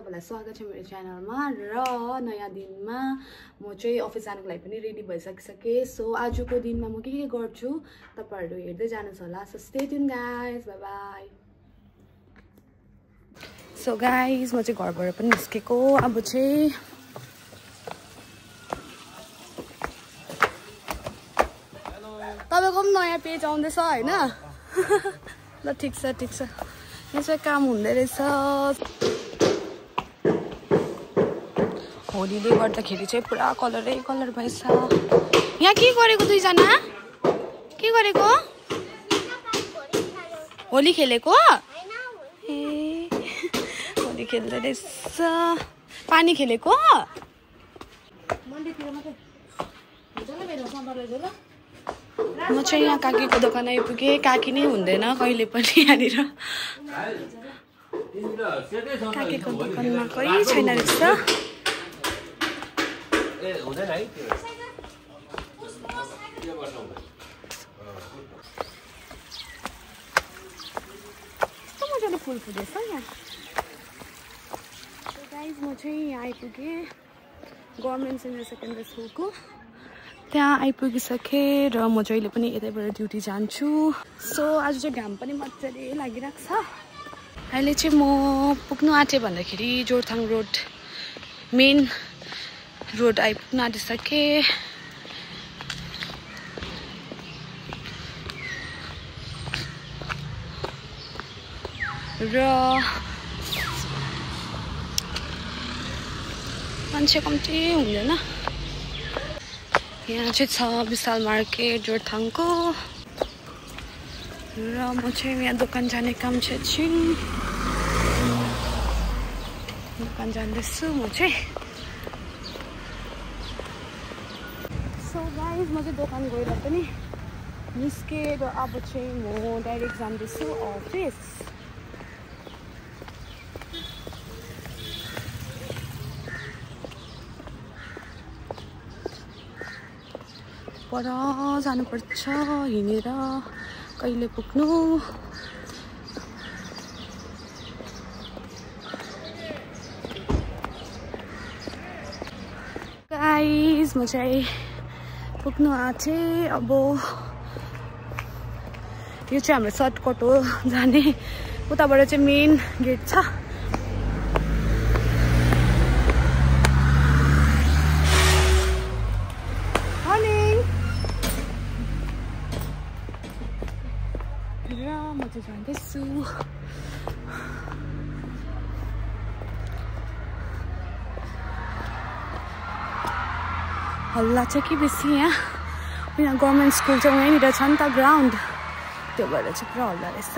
तपाईलाई स्वागत छ मेरो च्यानलमा र नयाँ दिनमा म चाहिँ अफिस जानको लागि पनि रेडी भइसकिसके। सो आजको दिनमा म के गर्छु तपाईहरु हेर्दै जानुहोस् होला। So stay tune guys, bye bye. So guys म चाहिँ घरबाट पनि निस्केको। अब चाहिँ तपाईको पनि नयाँ पेज आउँदैछ हैन? ल ठीक छ यसो काम हुँदै रहेछ। होलीले गर्दाखेरि चाहिँ पुरा कलरै कलर भएछ। यहाँ के गरेको दुईजना? के गरेको? होली खेलेको? ए होली खेल्दै रहेछ। पानी खेलेको? म चाहिँ यहाँ काकीको दोकान आइपुगेँ। काकी नै हुँदैन कहिले पनि यहाँनिर। काकीको दोकानमा कोही छैन रहेछ। कस्तो मजाले फुल फुलेछ यहाँ। गाइस म चाहिँ यहाँ आइपुगेँ गभर्मेन्ट सिनियर सेकेन्डरी स्कुलको। त्यहाँ आइपुगिसकेँ र म जहिले पनि यतैबाट ड्युटी जान्छु। सो आज चाहिँ घाम पनि मजाले लागिरहेको छ। अहिले चाहिँ म पुग्नु आँटेँ भन्दाखेरि जोरथाङ रोड मेन रोड आइपुग्नु आँटिसकेँ। र मान्छे कम्ती हुँदैन। यहाँ चाहिँ छ विशाल मार्केट जोरथाङको। र म चाहिँ यहाँ दोकान जाने काम छ एकछिन। दोकान जाँदैछु म चाहिँ। सो गाइस म चाहिँ दोकान गएर पनि निस्केँ र अब चाहिँ म डाइरेक्ट जाँदैछु अफिस। पर जानुपर्छ हिँडेर कहिले पुग्नु। गाइस म चाहिँ पुग्नु आँटेँ। अब यो चाहिँ हाम्रो सर्टकट हो जाने। उताबाट चाहिँ मेन गेट छ। जाँदैछु। हल्ला चाहिँ के बेसी यहाँ गभर्मेन्ट स्कुल चाहिँ वहीँनिर छ नि त ग्राउन्ड। त्यो भएर चाहिँ पुरा हल्ला रहेछ।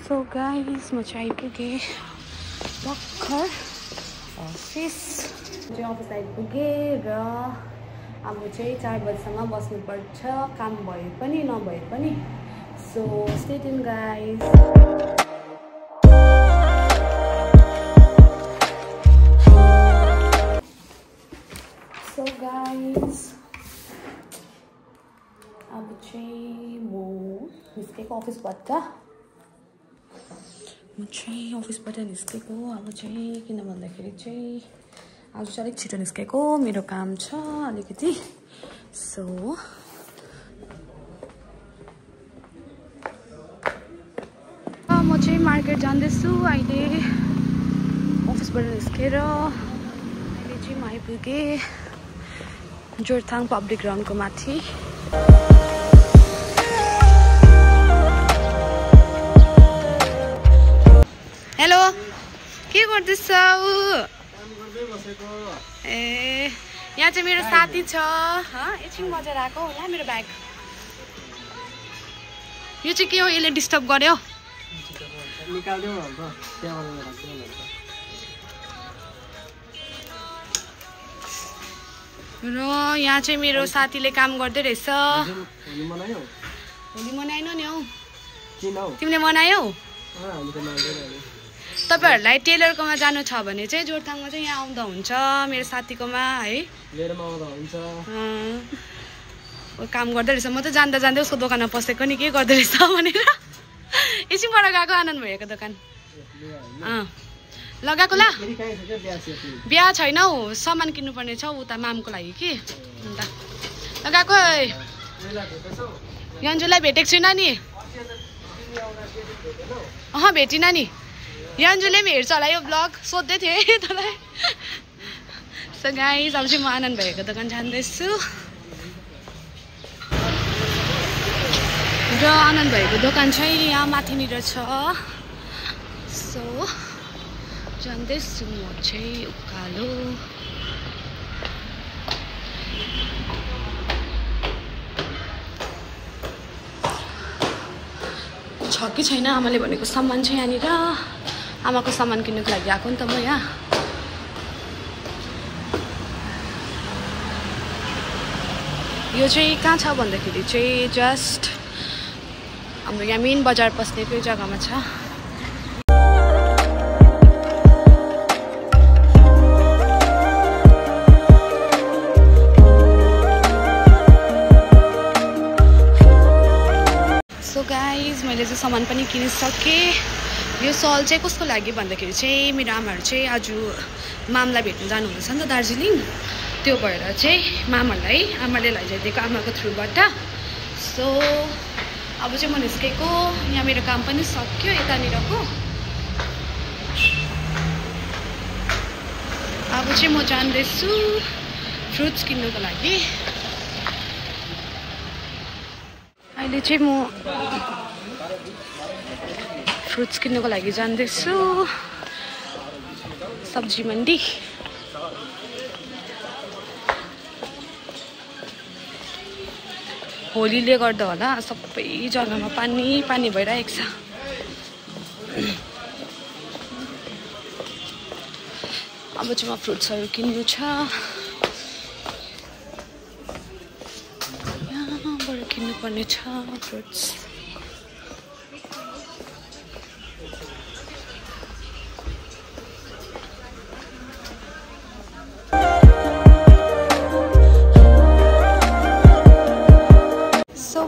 सो गाइस म चाहिँ आइपुगेँ भर्खर अफिस। अफिस आइपुगेँ र अब चाहिँ 4 बजीसम्म बस्नुपर्छ काम भए पनि नभए पनि। So stay tune guys. So guys अब चाहिँ म निस्केको अफिसबाट। निस्केको अब चाहिँ किन भन्दाखेरि चाहिँ आज चाहिँ अलिक छिटो निस्केको। मेरो काम छ अलिकति। सो म चाहिँ मार्केट जाँदैछु अहिले अफिसबाट निस्केर। अहिले चाहिँ म आइपुगेँ जोरथाङ पब्लिक ग्राउन्डको माथि। हेलो के गर्दैछौ? ए यहाँ चाहिँ मेरो साथी छ। एकछिन बजेर आएको होला मेरो ब्याग। यो चाहिँ के हो? यसले डिस्टर्ब गर्यो। र यहाँ चाहिँ मेरो साथीले काम गर्दै रहेछ। होली मनाएन नि हौ? तिमीले मनायौ? तपाईहरुलाई टेलरकोमा जानु छ भने चाहिँ जोरथाङमा चाहिँ यहाँ आउँदा हुन्छ मेरो साथीकोमा है। मेरोमा आउँदा हुन्छ। काम गर्दै रहेछ। म त जान्दा जान्दै उसको दोकानमा पसेको नि के गर्दै रहेछ भनेर। एकछिनबाट गएको आनन्द भैयाको दोकान लगाएको ल बिहा छैन हौ सामान किन्नुपर्ने छ उता मामको लागि कि अन्त लगाएको यन्जुलाई भेटेको छुइनँ नि भेटिनँ नि यन्जुले पनि हेर्छ होला यो ब्लग सोध्दै थिएँ तँलाई सो गाइस अब चाहिँ म आनन्द भैयाको दोकान जाँदैछु र आनन्द भैयाको दोकान चाहिँ यहाँ माथिनिर छ सो जाँदैछु म चाहिँ उकालो छ कि छैन आमाले भनेको सामान चाहिँ यहाँनिर आमाको सामान किन्नुको लागि आएको नि त म यहाँ यो चाहिँ कहाँ छ भन्दाखेरि चाहिँ जस्ट हाम्रो यहाँ मेन बजार पस्नेकै जग्गामा छ सो गाइज मैले चाहिँ सामान पनि किनिसकेँ यो सल चाहिँ कसको लागि भन्दाखेरि चाहिँ मेरो आमाहरू चाहिँ आज मामलाई भेट्न जानुहुँदैछ नि त दार्जिलिङ त्यो भएर चाहिँ मामहरूलाई आमाले लैजाइदिएको आमाको थ्रुबाट सो अब चाहिँ म निस्केको यहाँ मेरो काम पनि सक्यो यतानिरको अब चाहिँ म जाँदैछु फ्रुट्स किन्नुको लागि अहिले चाहिँ म फ्रुट्स किन्नुको लागि जाँदैछु सब्जी मन्डी होलीले गर्दा होला सबै जग्गामा पानी पानी भइरहेको छ अब चाहिँ म फ्रुट्सहरू किन्नु छ यहाँबाट किन्नुपर्ने छ फ्रुट्स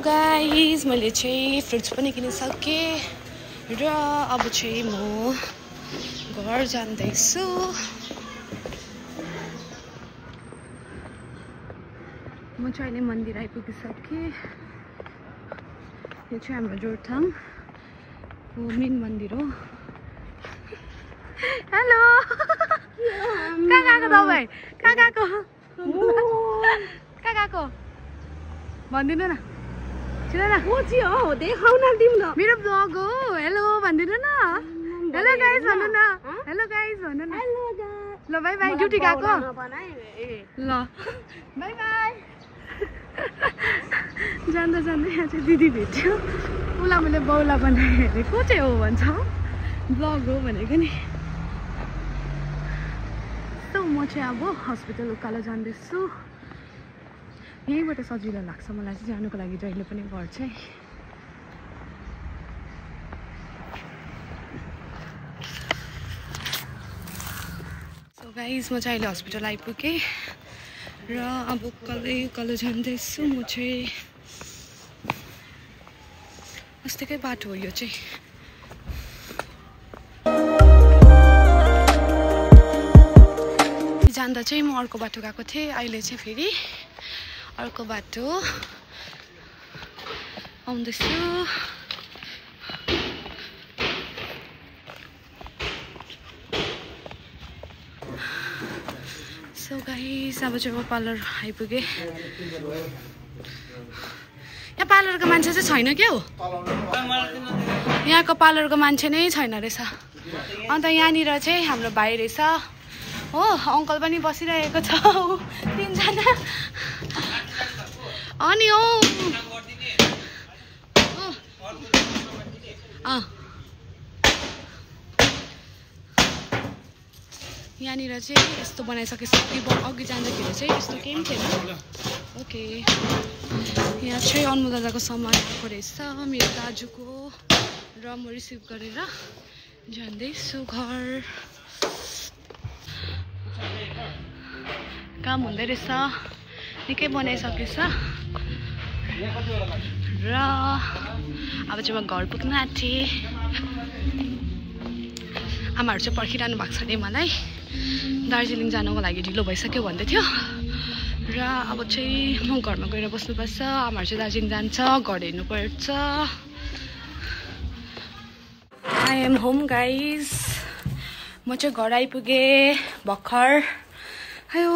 गाइस मैले चाहिँ फ्रुट्स पनि किनिसकेँ र अब चाहिँ म घर जाँदैछु म चाहिँ अहिले मन्दिर आइपुगिसकेँ यो चाहिँ हाम्रो जोरथाङको मेन मन्दिर हो हेलो कहाँ गएको तपाईँ कहाँ गएको कहाँ गएको भनिदिनु न मेरो ब्लग हो हेलो भनिदिनु न हेलो गाइस भन्नु न हेलो गाइस भन्नु न ल बाई बाई ड्युटी गएको ल बाई बाई जाँदा जाँदै यहाँ चाहिँ दिदी भेट्यो उसलाई मैले बाउला बनाएँ को चाहिँ हो भन्छ ब्लग हो भनेको नि त म चाहिँ अब हस्पिटल उकालो जाँदैछु यहीँबाट सजिलो लाग्छ मलाई चाहिँ जानुको लागि जहिले पनि घर चाहिँ सो गाइस म चाहिँ अहिले हस्पिटल आइपुगेँ र अब उकालो जाँदैछु म चाहिँ अस्तिकै बाटो हो यो चाहिँ जाँदा चाहिँ म अर्को बाटो गएको थिएँ अहिले चाहिँ फेरि अर्को बाटो आउँदैछु सो गाइस अब चाहिँ म पार्लर आइपुगेँ यहाँ पार्लरको मान्छे चाहिँ छैन क्या हो यहाँको पार्लरको मान्छे नै छैन रहेछ अन्त यहाँनिर चाहिँ हाम्रो भाइ रहेछ हो अङ्कल पनि बसिरहेको छ तिनजना अनि हो यहाँनिर चाहिँ यस्तो बनाइसकेपछि अघि जाँदाखेरि चाहिँ यस्तो केही पनि थिएन ओके यहाँ चाहिँ अनमोल दादाको सामान आएको रहेछ मेरो दाजुको र म रिसिभ गरेर जाँदैछु घर काम हुँदै रहेछ निकै बनाइसकेछ र अब चाहिँ म घर पुग्न आँटेँ। आमाहरू चाहिँ पर्खिरहनु भएको छ नि मलाई। दार्जिलिङ जानुको लागि ढिलो भइसक्यो भन्दै थियो र अब चाहिँ म घरमा गएर बस्नुपर्छ। आमाहरू चाहिँ दार्जिलिङ जान्छ, घर हेर्नुपर्छ। I am home guys. म चाहिँ घर आइपुगेँ भर्खर। आयो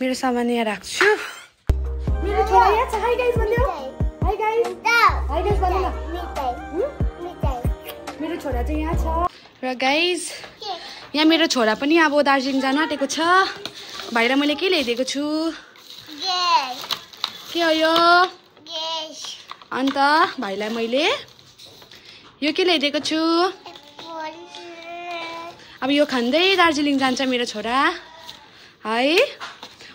मेरो सामान यहाँ राख्छु। मेरो छोरा यहाँ छ। हाई गाइज भन्दियो। Hi guys. हाई गाइज भन्नु न। मेरो छोरा चाहिँ यहाँ छ। र गाइज यहाँ मेरो छोरा पनि अब दार्जिलिङ जान आँटेको छ। भाइलाई मैले के ल्याइदिएको छु? के हो यो? अन्त भाइलाई मैले यो के ल्याइदिएको छु? अब यो खाँदै दार्जिलिङ जान्छ मेरो छोरा। है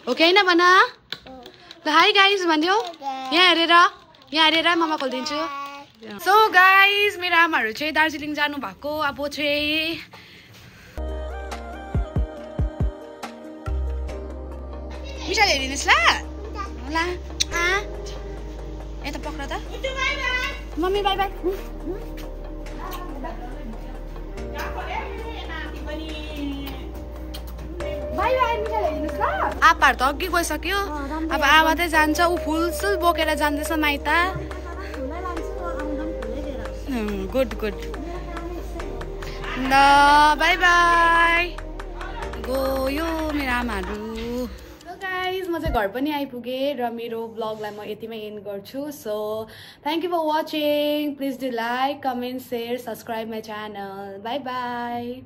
हो कि होइन भन। ल हाई गाइज भन्दियो। यहाँ हेरेर ममा खोलिदिन्छु। सो गाइज मेरो आमाहरू चाहिँ दार्जिलिङ जानु भएको। अब चाहिँ मिठाई ल्याइदिनुहोस् ल। यता पक्र त। Mummy by by. आपाहरू त अघि गइसक्यो। अब आमा चाहिँ जान्छ। ऊ फुलसुल बोकेर जाँदैछ माइत। Good good. ल बाई बाई। गयो मेरो आमाहरू। गाइज म चाहिँ घर पनि आइपुगेँ र मेरो ब्लगलाई म यतिमै एन्ड गर्छु। So thank you for watching. Please do like, comment, share, subscribe my channel. Bye by.